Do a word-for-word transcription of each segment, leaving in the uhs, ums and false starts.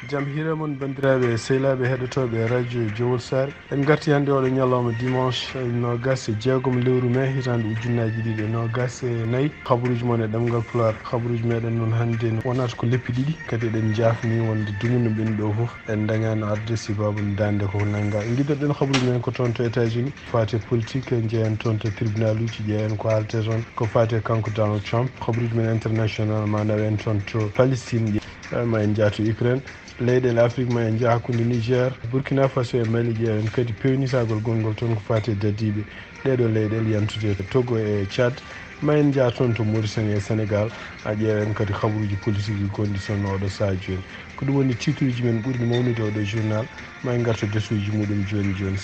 Jam hiire mon, banndiraaɓe sehilaaɓe heɗotooɓe radio Jowol Saare. En ngarti hannde oɗo ñalawma dimanche noogas e jeegom lewru mai hitaande ujunnaaji ɗiɗi e noogas e nayi. Habaruuji mon e ɗemngal Pulaar. Habaruuji meɗen noon hannde wonata ko leppi ɗiɗi, kadi eɗen njaafni wonde dumunna ɓennuɗo o fof en dañaano arde, sibabu daande ko nannga. Ngiɗoɗen habaruuji men ko toon to États-Unis, faati e politique, en njeyan toon to tribunal uji, ƴeewen ko haalete toon. Ko faati e kanko Donald Trump, habaruuji men international ma nawen toon to Palestine, ma en njaa to Ukraine. Leyɗeele Afrique ma en njaa hakkunde Niger, Burkina Faso e Mali, ƴeewen kadi peewnitagol gonngol toon ko faati e dadiiɓe ɗeeɗo leyɗeele yantude Togo e Tchad. Ma en njaa toon to Mauritanie e Sénégal, a ƴeewen kadi habaruuji politique gonɗi toon oɗo sahaa jooni. Ko ɗum woni titre uji men ɓurɗi mawnude oɗo journal. Ma en ngartu desuuji muɗum jooni jooni.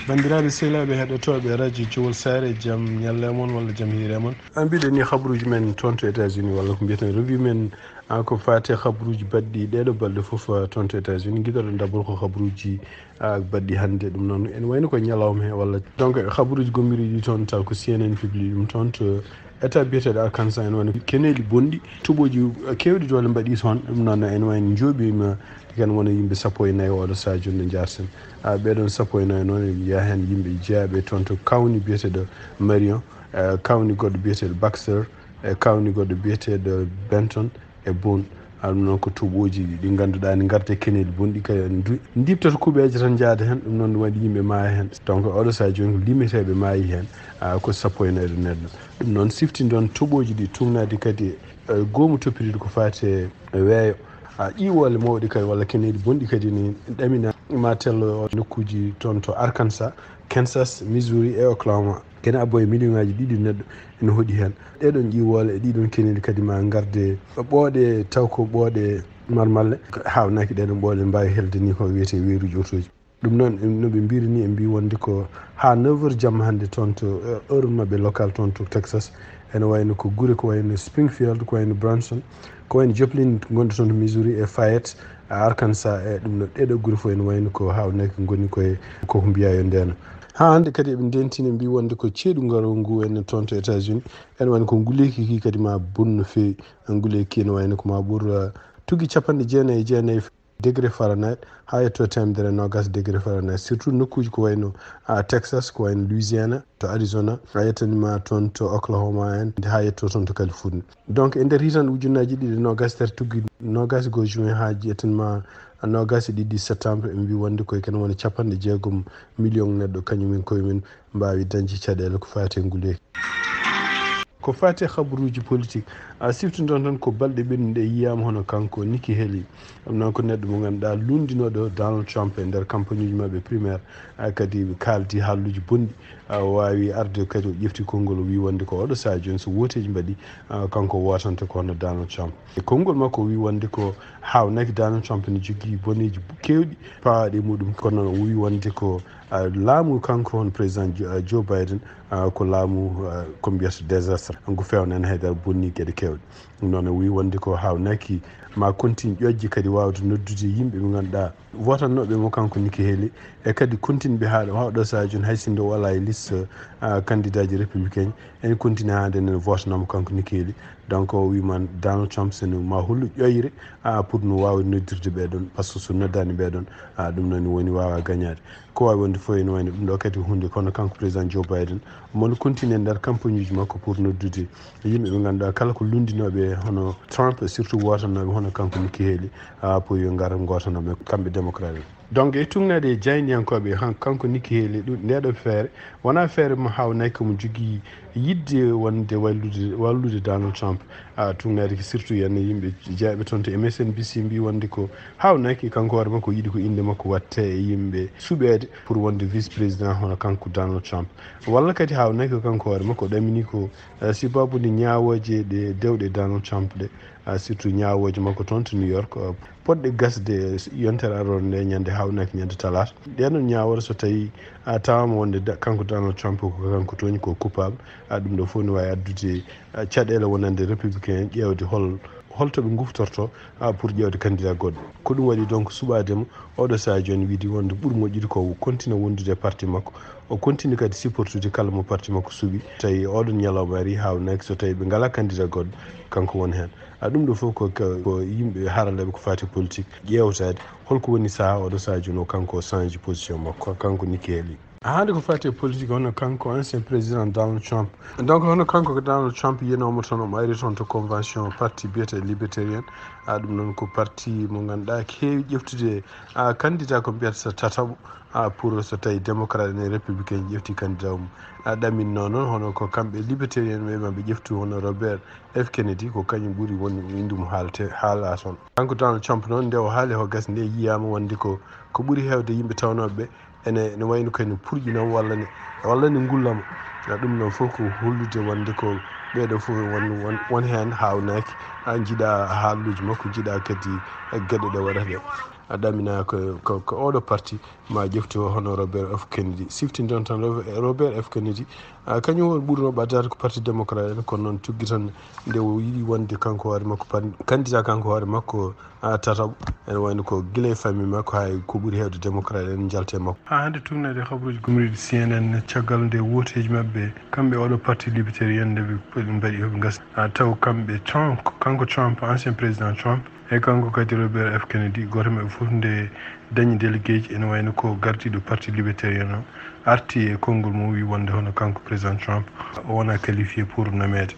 Banndiraaɓe sehilaaɓe heɗotooɓe radio Jowol Saare, jam ñalle mon walla jam hiire mon. An mbiɗen ni habaruuji men toon to États-Unis walla ko mbiyeten revue men, a, ko faati e habaruuji baɗɗi ɗeeɗo balɗe fof, a, toon to États-Unis. Ngiɗoɗen d'abord ko habaruuji, a, baɗɗi hannde. Ɗum noon ene wayno ko ñalawma he walla donc habaruuji gommiriiɗi toon taw ko C N N publie ɗum toon to état biyeteeɗo Arkansas, ene wayno keneeli bonɗi, toɓooji, a, keewɗi doole mbaɗi toon. Ɗum noon ene wayno njooɓiima. Ken wona yimɓe sappo e nayi oɗo sahaa jooni ɗo njaarten. A, ɓeɗon sappo e nayi noon, en njiya heen yimɓe jeeyaɓe toon to kawni biyeteeɗo Marion, e kawni goɗɗo biyeteeɗo Baxter, e kawni goɗɗo biyeteeɗo Benton e Boone. A, ɗum noon ko toɓooji ɗi ngannduɗaa ne ngarda e keneeli bonɗi, kadi ndu-, ndiɓtata kuuɓeeje tan njaada heen. Ɗum noon ɗum waɗi yimɓe maaya heen. Donc oɗo sahaa jooni ko limeteeɓe maayi heen, a, ko sappo e nayi ɗo neɗɗo. Ɗum noon siftindon toɓooji ɗi tuugnaade kadi, e, goomu toppitiiɗo ko faati e weeyo. A, ƴiiwoole mawɗe kadi walla keneeli bonɗi kadi ne ɗamina ma tello nokkuuji toon to Arkansas, Kansas, Missouri e Oklahoma. Kene abbo e million ŋaaji ɗiɗi neɗɗo ene hoɗi heen. Ɗeɗon ƴiiwoole e ɗiɗon keneeli kadi ma ngarde ɓooɗe taw ko ɓooɗe marmalle. Haawnaaki ɗeɗon ɓooɗe mbaawi helde ni ko wiyetee weeruuji otooji. Ɗum noon, no ɓe mbiri ni, ɓe mbi wonde ko haa neuf heures jamma hannde toon to, eh, heure maɓɓe local toon to Texas. Ene wayno ko gure ko wayno Springfield, ko wayno Branson, ko wayno Joplin gonɗo toon to Missouri e Fayette, e Arkansas, e ɗum ɗo, ɗeɗo gure fof ene wayno ko haawnaaki ngoni koye koko mbiya yo ndeena. Haa hannde kadi eɓe ndentini, mbi wonde ko ceeɗu ngaroowu ngu ene toon to États-Unis. Ene wayno ko nguleeki ki kadi ma bonnu no feewi. Nguleeki ene wayno ko ma ɓur, eh, tuggi capanɗe jeenayi e jeenayi degré Fahrenheit haa yetto teemedere e noogas degré Fahrenheit, surtout nokkuuji ko wayno, a, Texas, ko wayno Louisiana, to Arizona, a yettanima toon to Oklahoma en, haa yetto toon to Californie. Donc e nder hitande ujunnaaji ɗiɗi e noogas, nder tuggi noogas e goo juin haa yettanima noogas e ɗiɗi septembre, ɓe mbi wonde koye ken woni capanɗe jeegom million neɗɗo kañum en koye mum mbaawi dañde caɗeele ko faati e nguleeki. Ko faati e habaruuji politique, a, siftindon tan ko balɗe ɓennuɗe yiyaama hono kanko Nikki Haley. Ɗum noon ko neɗɗo mo ngannduɗaa lunndinooɗo Donald Trump e nder campagne uji maɓɓe primaire, a, kadi ɓe kaaldi haalluuji bonɗi. A, o waawi arde kadi o ƴefti konngol, o wii wonde ko oɗo sahaa jooni so wooteeji mbaɗi, a, kanko wootante ko hono Donald Trump. E konngol makko o wii wonde ko haawnaaki Donald Trump ne jogii boneeji keewɗi pawaaɗi e muɗum, kono noon o wii wonde ko, a, laamu kanko hono président Jo-, a, Joe Biden, a, ko laamu, a, ko mbiyata désastre. Ngu feewnani haydara, bonni geɗe keewɗe. Ɗum noon o wii wonde ko haawnaaki ma continue ƴoƴde kadi waawde noddude yimɓe ɓe ngannduɗaa wootannooɓe mo kanko Nikki Haley, e kadi continue ɓe haa ɗo, haa ɗo sahaa jooni hay sinno o alaa e liste, a, candidat ji républicain, ene continue haa nden ene vootanoo mo kanko Nikki Haley. Donc o wii man Donald Trump seno ma hollu ƴoyre, a, pour no waawi noddirde ɓee ɗoon, par ce que so noddaani ɓee ɗoon, a, ɗum noon woni waawa gañaade. Ko waawi wonde fof ene wayno ɗum ɗo kadi ko huunde kono kanko président Joe Biden omo continue e nder campagne uji makko pour noddude yimɓe ɓe ngannduɗaa kala ko lunndinooɓe hono Trump, surtout wootannooɓe hono kanko Nikki Haley, a, pour yo ngar ngootanooɓe kamɓe démocrate en. Donc e tuugnaade e jaayndiyankooɓe han-, kanko Nikki Haley ɗum, ndeeɗo feere wonaa feere mo haawnaaki, ko mo jogii yiɗde wonde wallude, wallude Donald Trump. A, tuugnaade ko surtout yenna yimɓe jeeyaɓe toon to M S N B C mbi wonde ko haawnaaki kanko hoore makko yiɗi ko innde makko watte e yimɓe suɓeede pour wonde vice président hono kanko Donald Trump. Walla kadi haawnaaki ko kanko hoore makko ɗamini ko, a, sibabude ñaawooje ɗe dewɗe Donald Trump ɗe, a, surtout ñaawooje makko toon to New York, a, poɗɗe gasde yontere arore nde ñande haawnaaki ñande talaata. Ɗeen ɗoon ñaawore so tawii, a, tawaama wonde da-, kanko Donald Trump ko kanko tooñi, ko coupable, a, ɗum ɗo fof ne waawi addude, a, caɗeele wonande républicain en ƴeewde hol, holto ɓe nguftorto, ah, pour ƴeewde candidat goɗɗo. Ko ɗum waɗi donc suɓaade mo oɗo sahaa jooni, wiide wonde ɓuri moƴƴude ko o continue wondude e parti makko, o continue kadi supportude kala mo parti makko suɓi. Tawi oɗon ñalawma ari, haawnaaki so tawi ɓe ngalaa candidat goɗɗo, kanko won heen. A ɗum ɗo fof ko, ko, ko yimɓe haralleeɓe ko faati politique ƴeewtaade holko woni sahaa oɗo sahaa jooni o kanko o change position makko, kanko Nikki Haley. Hannde ko faati e politique, hono kanko ancien président Donald Trump. Donc hono kanko ko Donald Trump yenoomo toon, omo ari toon to convention parti biyetee Libertarian. A ɗum noon ko parti mo ngannduɗaa ko heewi ƴeftude, a, candidat ko mbiyata so tataɓo, a, pour so tawi démocrate en e républicain ƴefti candidat mum. A ɗaminno noon hono ko kamɓe Libertarian ɓe maɓe ƴeftu hono Robert F Kennedy, ko kañum ɓuri won innde mum haalte, haala toon. Kanko Donald Trump noon nde o haali ko gasni nde yiyaama wonde ko, ko ɓuri heewde yimɓe tawnooɓe ɓe ene, ene wayno kadi purƴinamo walla ne, walla ne ngullamo. A ɗum noon fof ko hollude wonde ko ɓeeɗo fof won, won, won heen haawnaaki, a njiɗa haaluuji makko, njiɗa kadi geɗe ɗe waɗata ɗe. A ɗamina ko, ko, ko oɗo parti ma ƴeftu hono Robert F Kennedy. Siftinɗon tan Robert, Robert F Kennedy, a, kañum o ɓurno ɓaddaade ko parti démocrate en, kono noon tuggi tan nde o yiɗi wonde kanko hoore makko pan-, candidat kanko hoore makko, a, tataɓo. Ene wayno ko gila e famille makko, hay ko ɓuri heewde démocrate en njalte e makko. Haa hannde tuugnaade e habruuji gumriiɗi C N N caggal nde wooteeji maɓɓe, kamɓe oɗo parti libertarian nde ɓe, ɓe mbaɗi, ɓe ngasni. A, taw kamɓe Trump, kanko Trump, ancien président Trump, e kanko kadi Robert F Kennedy, gooto maɓɓe fof nde dañi déléguéji, ene wayno ko gardiiɗo parti libertarian o, arti e konngol mum, wi wonde hono kanko président Trump o wona qualifié pour nommeede,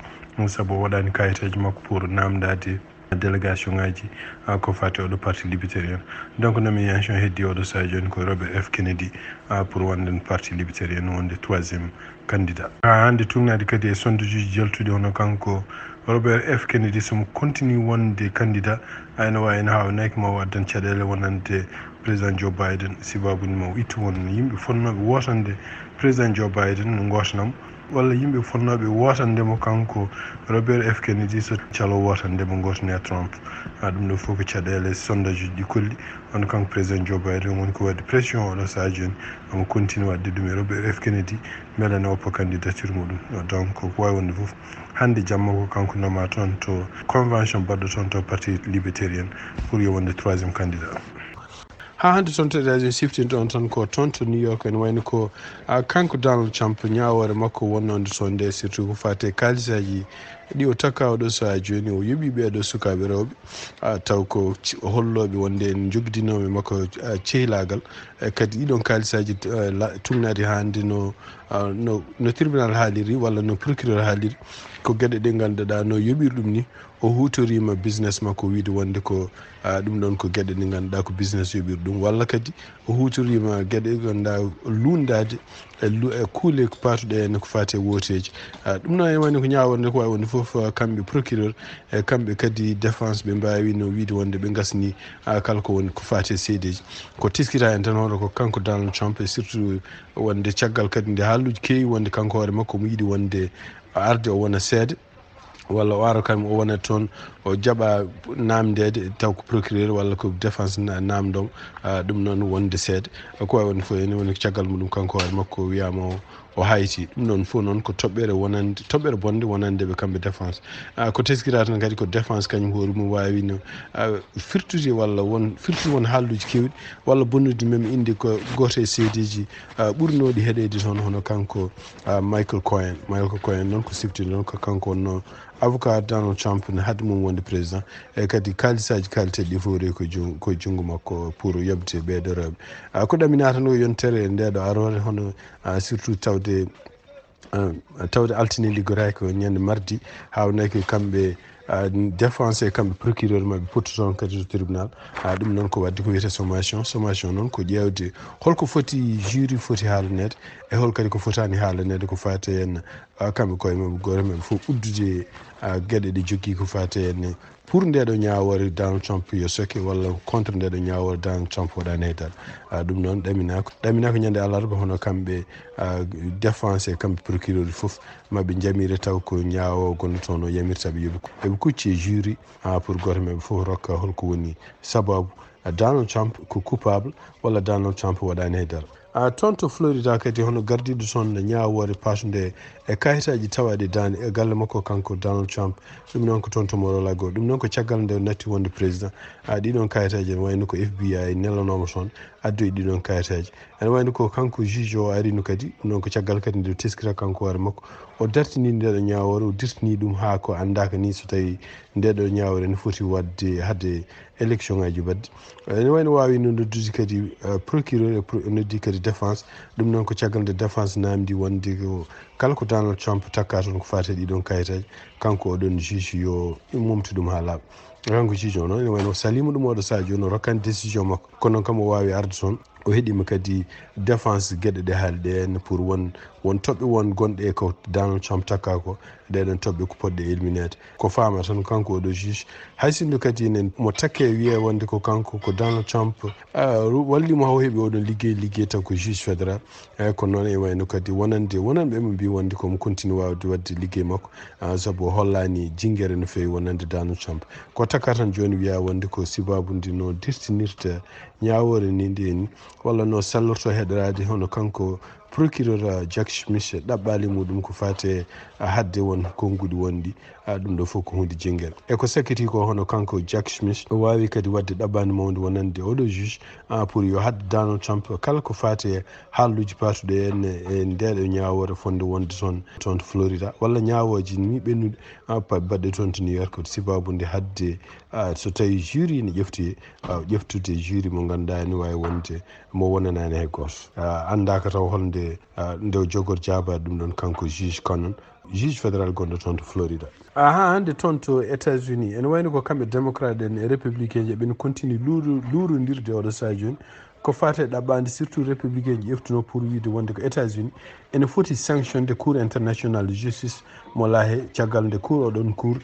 sabu o waɗaani kayitaaji makko pour naamndaade délégation ngaji, a, ko fati oɗo parti libertarian. Donc nomination heddi oɗo sahaa jooni ko Robert F Kennedy, a, pour wonde parti libertarian wonde troisième candidat. Haa hannde tuugnaade kadi e sondage uji jaltuɗi hono kanko Robert F Kennedy, so mo continue wonde candidat, a, ene waawi, ene haawnaaki ma o addan caɗeele wonande président Joe Biden, sibabude ma o ittu won yimɓe fotnooɓe wootande président Joe Biden, no ngootanamo, walla yimɓe fotnooɓe wootande mo kanko Robert F Kennedy, so calo wootande mo ngootane Trump. A, ɗum ɗo fof ko caɗeele sondage uji ɗi kolli. Hono kanko président Joe Biden woni ko waɗde pression oɗo sahaa jooni, omo continue waɗde ɗum e Robert F Kennedy, mbele ne oppa candidature muɗum. Donc ko waawi wonde fof, hannde jamma ko kanko nommé toon to convention baɗɗo toon to parti libertarian pour yo wonde troisième candidat. Haa hannde toon to États-Unis, siftinɗon tan ko toon to New York, ene wayno ko, a, kanko Donald Trump ñaawoore makko wonnode toon nde, surtout ko fati e kaalisaaji ɗi o takka oɗo sahaa jooni, o yoɓi ɓeeɗo sukaaɓe rewɓe, a, taw ko ci-, hollooɓe wonde en njogidinooɓe makko, a, cehilaagal. E kadi ɗiɗon kaalisaaji, a, la-, tuugnaade hannde no, a, no, no tribunal haaliri walla no procureur haaliri, ko geɗe ɗe ngannduɗaa no yoɓiri ɗum ni, o huutoriima business makko wiide wonde ko, a, ɗum ɗoon ko geɗe ɗe ngannduɗaa ko business yoɓiri ɗum, walla kadi o huutoriima geɗe ɗe ngannduɗaa luundaade e lu-, e kuule ko paatuɗe heen ko faati e wooteeji. A, ɗum noon ene wayno ko ñaawoore nde ko waawi wonde fof, a, kamɓe procureur e kamɓe kadi défense ɓe mbaawino wiide wonde ɓe ngasni, a, kala ko woni ko faati e seedeeji. Ko teskira heen tan hono ko kanko Donald Trump e surtout wonde caggal kadi nde haalluuji keewi wonde kanko hoore makko omo yiɗi wonde arde o wona seede. Walla o ara kam o wona toon, o jaɓa naamndeede taw ko procureur walla ko défense na-, naamndoo mo, a, ɗum noon wonde seede. Ko waawi wonde fof ene woni caggal muɗum kanko hoore makko o wiyaama o, o hayti. Ɗum noon fof noon ko toɓɓere wonande, toɓɓere bonde wonande ɓe kamɓe défense. A, ko teskira tan kadi ko défense kañum hoore mum waawi no, a, firtude walla won, firtude won haalluuji keewɗi walla bonnude même innde ko gooto e seedeeji, a, ɓurnooɗi heɗeede toon hono kanko, a, Michael Cohen. Michael Cohen noon ko sifti noon ko kanko wonnoo avocat Donald Trump ne haade mum wonde président, e kadi kaalisaaji kaaliteeɗi ɗi fof rewi ko jun-, ko junngo makko pour yoɓde ɓeeɗo rewɓe. A, ko ɗaminaa tan ko yontere ndeeɗo aroore hono, a, surtout tawde, a, tawde altine liggoraaki ko ñande mardi, haawnaaki kamɓe, a, défense e kamɓe procureur maɓɓe pottu toon kadi to tribunal. A, ɗum noon ko waɗde ko wiyetee sommation. Sommation noon ko ƴeewde holko foti jury foti haalaneede e hol kadi ko fotaani haalaneede ko faati heen, a, kamɓe koye maɓɓe gooto maɓɓe fof uddude, a, geɗe ɗe jogii ko faati heen pour ndeeɗo ñaawoore Donald Trump yo soke walla contre ndeeɗo ñaawoore Donald Trump waɗaani hay dara. A, ɗum noon ɗaminaa ko, ɗaminaa ko ñande alarba hono kamɓe, a, défense e kamɓe procureur fof maɓe njamire taw ko ñaawo gonno toon o yamirta ɓe yoɓi. Eɓe kucci e jury, a, pour gooto maɓɓe fof rokka holko woni sababu, a, Donald Trump ko coupable walla Donald Trump waɗaani hay dara. A toon to Florida kadi, hono gardiiɗo toon ñaawoore paatunde e kayitaaji tawaaɗi daande e galle makko kanko Donald Trump. Ɗum noon ko toon to Mar-a-Lago. Ɗum noon ko caggal nde natti wonde président. A ɗiɗon kayitaaji ene wayno ko F B I nelanooma toon, addoyi ɗiɗon kayitaaji. Ene wayno ko kanko juge o arino kadi, ɗum noon ko caggal kadi nde teskira kanko hoore makko. O dartini ndeɗo ñaawoore, o dirtini ɗum haa ko anndaaka ni so tawi ndeɗo ñaawoore ene foti waɗde hade élection ngaji baɗɗi. Ene wayno waawi no noddude kadi, eh, procureur e pro-, noddi kadi défense. Ɗum noon ko caggal nde défense namdi wonde ko kala ko Donald Trump takka toon ko faati e ɗiɗon kayitaaji, kanko oɗon juge yo momtu ɗum haa laaɓa. Kanko juge o noon ene wayno o saliima ɗum oɗo sahaa jooni, o rokkani décision makko. Kono noon kam o waawi arde toon. O heɗiima kadi défense geɗe ɗe haali ɗe henna pour won, won toɓɓe won gonɗe e ko Donald Trump takka ko, ɗeɗon toɓɓe ko poɗɗe élimineede. Ko faama tan kanko oɗo juge, hay sinno kadi enen mo takke wiye wonde ko kanko ko Donald Trump, ah, ru-, walli mo haw heɓi oɗon liggey, liggey taw ko juge fédéral. Eyyi, ko noon e wayno kadi wonande, wonanɓe mo mbi wonde ko mo continue waawde waɗde liggey makko, ah, sabu o hollaani jinngere no feewi wonande Donald Trump. Ko takka tan jooni wiya wonde ko sibabude no dirtinirta ñaawoore ni ndeni, walla no sellorto heɗoraade hono kanko procureur, ah, Jack Smith ɗaɓɓaali muɗum ko faati e, ah, haɗde won konnguɗi wonɗi, ah, ɗum ɗo fof ko huunde jinngere. E ko sakkiti ko hono kanko Jack Smith o waawi kadi waɗde ɗaɓɓaande mawnde wonande oɗo juge, ah, pour yo haɗ Donald Trump kala ko faati e haalluuji paatuɗi en e ndeɗo ñaawoore fonde wonde toon, toon to Florida, walla ñaawooji ni ɓennuɗi, ah, pa-, baɗɗe toon to New York, sibabude haɗde, ah, so tawi jury ne ƴefti, ah, ƴeftude jury mo ngannduɗaa ne waawi wonde mo wonanaani hay gooto. Ah, anndaaka taw holnde, ah, nde o jogor jaabaade ɗum ɗon kanko juge Cannon, juge fédéral gonɗo toon to Florida. Aha, hannde toon to États-Unis, ene wayno ko kamɓe démocrate en e républicain ji, eɓen continue luuru-, luurondirde oɗo sahaa jooni. Ko faati e ɗaɓɓaande, surtout républicain ji ƴeftuno pour wiide wonde ko États-Unis ene foti sanctionde Cour international de justice mo Laahe, caggal nde cour, oɗon cour,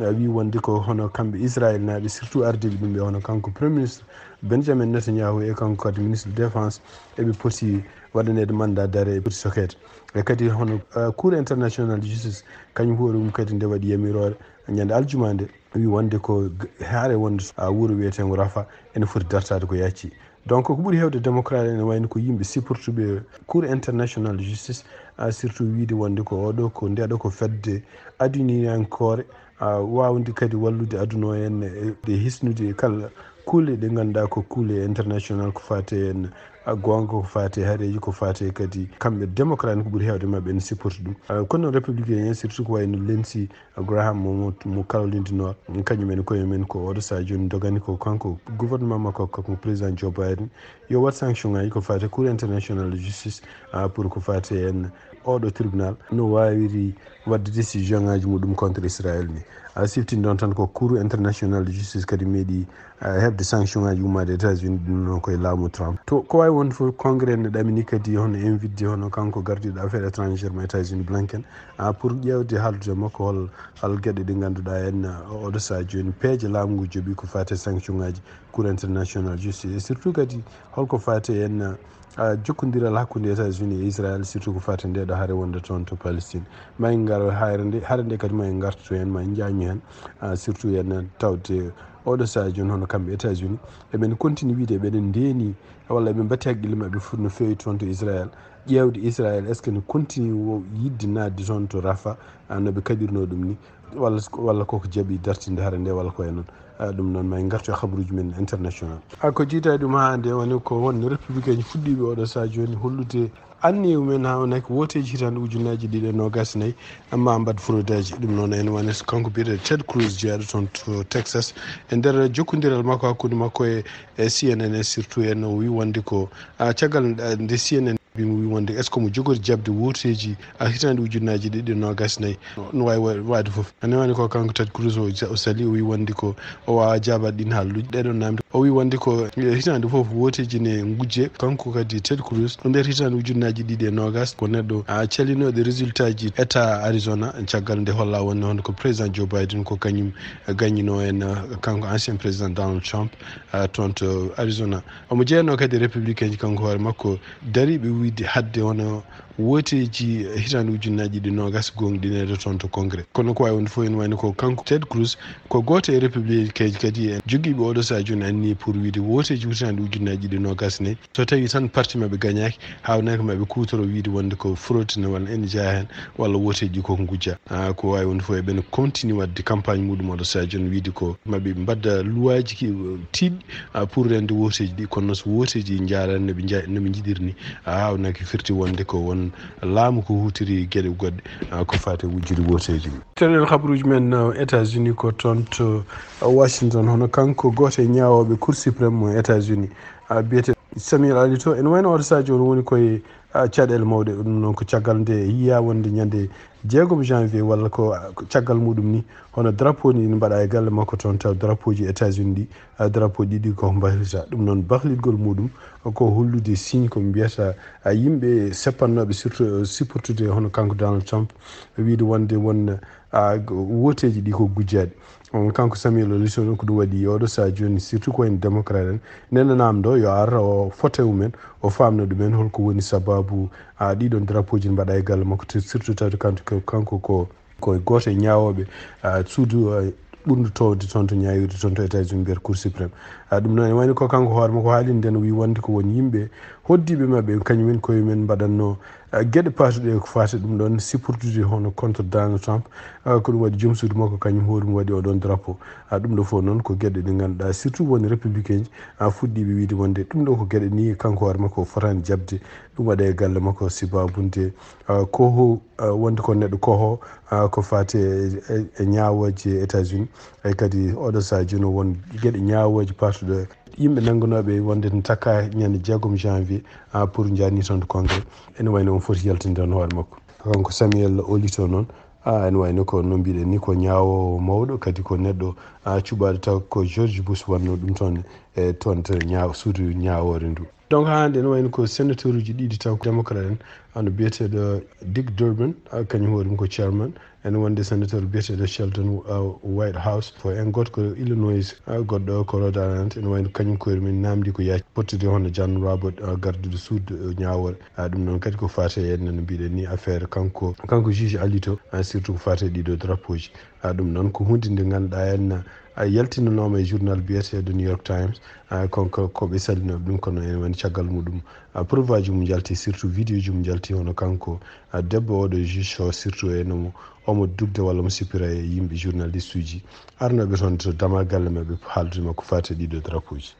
eh, wi wonde ko hono kamɓe Israël naaɓe, surtout ardiiɓe ɗum ɓe hono kanko premier ministre Benjamin Netanyahu e kanko kadi ministre de défense, eɓe poti waɗaneede mandat d'arrêt, eɓe poti sokeede. E kadi hono, eh, Cour international de justice, kañum hoore mum kadi nde waɗi yamiroore ñande aljuma nde, wi wonde ko g-, haare wonde, ah, wuro wiyeteengo Rafa ene foti dartaade ko yacci. Donc ko ɓuri heewde démocrate ene wayno ko yimɓe siportuɓe Cour international de justice, ah, surtout wiide wonde ko oɗo, ko ndeɗo ko fedde aduniyankoore, ah, waawde kadi wallude aduna o en e, e hisnude kala kuule ɗe ngannduɗaa ko kuule international ko faati en, ah, goonga, ko faati hareeji, ko faati kadi kamɓe démocrate ko ɓuri heewde maɓɓe ene siporti ɗum. Ah, kono républicain en surtout ko wayno Lindsey Graham mo, mo, mo Caroline du Nord, kañum en koye men ko oɗo sahaa jooni dogani ko kanko gouvernement makko, kanko président Joe Biden, yo waɗ sanction ngaji ko faati Cour international de justice, ah, pour ko faati en oɗo tribunal no waawiri waɗde décision ngaji muɗum contre Israël ni. A siftini ɗon tan ko Cour international de justice kadi meeɗi, ah, heɓde sanction ngaji ummaade États-Unis, ɗum noon koye laamu Trump. To ko waawi wonde fof, Congrès ne ɗamini kadi hono invite hono kanko gardiiɗo affaires étrangères mo États-Unis Blinken, ah, pour ƴeewde haaldude makko hol, hol geɗe ɗe ngannduɗaa en, ah, oɗo sahaa jooni peeje laamu ngu jooɓi ko faati e sanction ngaji Cour international justice, et surtout kadi holko faati en, ah, jokkondiral hakkunde États-Unis e Israël, surtout ko faati nde ɗo haare wonde toon to Palestine. Ma en ngar haare nde, haare nde kadi ma en ngartoto heen, ma en njaño heen, ah, surtout en tawde oɗo sahaa jooni hono kamɓe États-Unis, eɓen continue wiide eɓen ndeeni walla eɓe mbatti haqqille maɓɓe fof no feewi toon to Israël. Ƴeewde Israël, est-ce que ne continue wo yiɗde naatde toon to Rafa, ah, no ɓe kaɓirno ɗum ni? Walla, walla koko jaaɓi dartinde haare nde, walla ko e noon. Ah, ɗum noon, ma en ngartu e habaruuji men international. Ah, ko jeytaani ɗum haa nde woni ko won républicain ji fuɗɗiiɓe oɗo sahaa jooni hollude anniya mumen haa wonaki wooteeji hitaande ujunnaaji ɗiɗi e noogaas e nayi, amma mbaɗ fraudeaji. Ɗum noon, en woni so kanko biyeteeɗo Ted Cruz, jeyaaɗo toon to Texas. E nder jokkondiral makko hakkunde makko e, e C N N, e surtout en, o wi wonde ko, ah, caggal, ah, nde C N N bi mo wi wonde, est-ce que mo jogori jaɓde wooteeji, ah, hitaande ujunnaaji ɗiɗi e noogaas e nayi? No waawi wa-, waɗde fof. Ene wayno ko kanko Ted Cruz o ja-, o sali, o wi wonde ko o waawaa jaabaade ɗiin haalluuji. Ɗee ɗoon naamnde, o wi wonde ko, eh, hitaande fof wooteeji ne ngujje. Kanko kadi Ted Cruz, o nder hitaande ujunnaaji ɗiɗi e noogaas, ko neɗɗo, ah, calinooɗo résultat ji État Arizona, caggal nde hollaa wonde hono ko président Joe Biden ko kañum, eh, gañinoo en, eh, kanko ancien président Donald Trump, ah, toon to Arizona. Omo jeyanoo kadi républicain ji kanko hoore makko dariiɓe wiyde haɗde hono wooteeji hitaande ujunnaaji ɗiɗi noogas goongɗineede toon to Congrès. Kono ko waawi wonde fof, ene wayno ko kanko Ted Cruz, ko gooto e républicain kadi en jogiiɓe oɗo sahaa jooni anniye pour wiide wooteeji hitaande ujunnaaji ɗiɗi noogas ne, so tawii tan parti maɓɓe gañaaki, haawnaaki maɓe kuutoro wiide wonde ko fraude ne walla ene jeyaa heen, walla wooteeji ko ngujja. Ah, ko waawi wonde fof eɓene continue waɗde campagne muɗum oɗo sahaa jooni wiide ko maɓe mbadda luwaaji ki, tiiɗɗi, ah, pour rende wooteeji ɗi, kono noon so wooteeji njaaraani no ɓe nja-, no ɓe njiɗiri ni, ah, haawnaaki firti wonde ko won laamu ko huutiri geɗe goɗɗe, ah, ko faati e wujjude wooteeji ɗi. Tenen habaruuji men, ah, États-Unis ko toon to, ah, Washington, hono kanko gooto e ñaawooɓe Cour suprême mo États-Unis, ah, biyete Samuel Alito, ene wayno oɗo sahaa jooni woni koye, ah, caɗeele mawɗe. Ɗum noon ko caggal nde yiyaa wonde ñande jeegom janvier walla ko, ah, ko caggal muɗum ni, hono drapeau ni ene mbaɗa e galle makko toon, taw drapeau ji États-Unis ɗi, ah, drapeau ɗiɗi ko mbahlita. Ɗum noon bahlitgol muɗum ko hollude signe ko mbiyata, ah, yimɓe seppannooɓe surtout, euh, supportude hono kanko Donald Trump, wiide wonde won, ah, wooteeji ɗi ko gujjaaɗi. On kanko Samuel Alito noon ko ɗum waɗi oɗo sahaa jooni, surtout ko en démocrate en, nena naamdo yo ar o fota e mumen, o faamna ɗumen holko woni sababu, ah, ɗiɗon drapeau ji mbaɗa e galle makko, te surtout tawde kanko, kanko ko, ko gooto e ñaawooɓe, ah, suudu, ah, ɓurndu toowde toon to ñaawirde toon to États-Unis mbiyata Cour suprême. Ah, ɗum noon ene wayno ko kanko hoore makko haali nden o wi wonde ko won yimɓe hoddiiɓe maɓɓe kañumen koye men mbaɗatno ah, geɗe paatuɗe ko faati ɗum ɗoon supportude hono contre Donald Trump, ah, ko ɗum waɗi joom suudu makko kañum hoore mum waɗi oɗon drapeau. Ah, ɗum ɗo fof noon ko geɗe ɗe ngannduɗaa surtout woni républicain ji, ah, fuɗɗiiɓe wiide wonde ɗum ɗo ko geɗe ni kanko hoore makko o fotaani jaɓde ɗum waɗa e galle makko sibabunde, ah, ko ho-, ah, wonde ko neɗɗo koho, ah, ko faati e, e, e ñaawooje États-Unis. Ay kadi oɗo sahaa jooni o won geɗe ñaawooje paatuɗe yimɓe nanngunooɓe wonde ne takka ñande jeegom janvier, ah, pour njaarni toon to congrès. Ene wayno on foti yaltinde on hoore makko. Kanko Samuel Alito noon, ah, ene wayno ko no mbiɗen ni ko ñaawoowo mawɗo, kadi ko neɗɗo, ah, cuɓaaɗo taw ko George Bush wanno ɗum toon e toon to ñaaw-, suudu ñaawoore ndu. Donc haa hannde ene wayno ko sénateur uji ɗiɗi taw ko démocrate en, ano biyeteeɗo Dick Durbin, ah, kañum hoore mum ko chairman, ene wonde sénateur biyeteeɗo Sheldon, uh, Whitehouse, ko en gooto ko Illinois, uh, goɗɗo ko Rhode Island, ene wayno kañum koye mum naamndi ko yaaji pottude hono John Roberts, uh, garduɗo suudu, uh, ñaawoore. Uh, ɗum noon kadi ko faati e en no mbiɗen ni affaire kanko, kanko juge Alito, uh, surtout ko faati e ɗiɗo drapeau ji. Uh, ɗum noon ko huunde nde ngannduɗaa en, uh, yaltinanooma e journal biyeteeɗo New York Times, uh, kon ko, ko ɓe sallinooɓe ɗum kono ene woni caggal muɗum, uh, preuve aji mum njalti, surtout vidéo ji mum njalti hono kanko, uh, debbo oɗo juge o surtout ene mo omo dugde walla omo sippira e yimɓe journaliste uji arnooɓe toon to dama galle maɓɓe haaldude makko faati e ɗiɗo drapeau ji.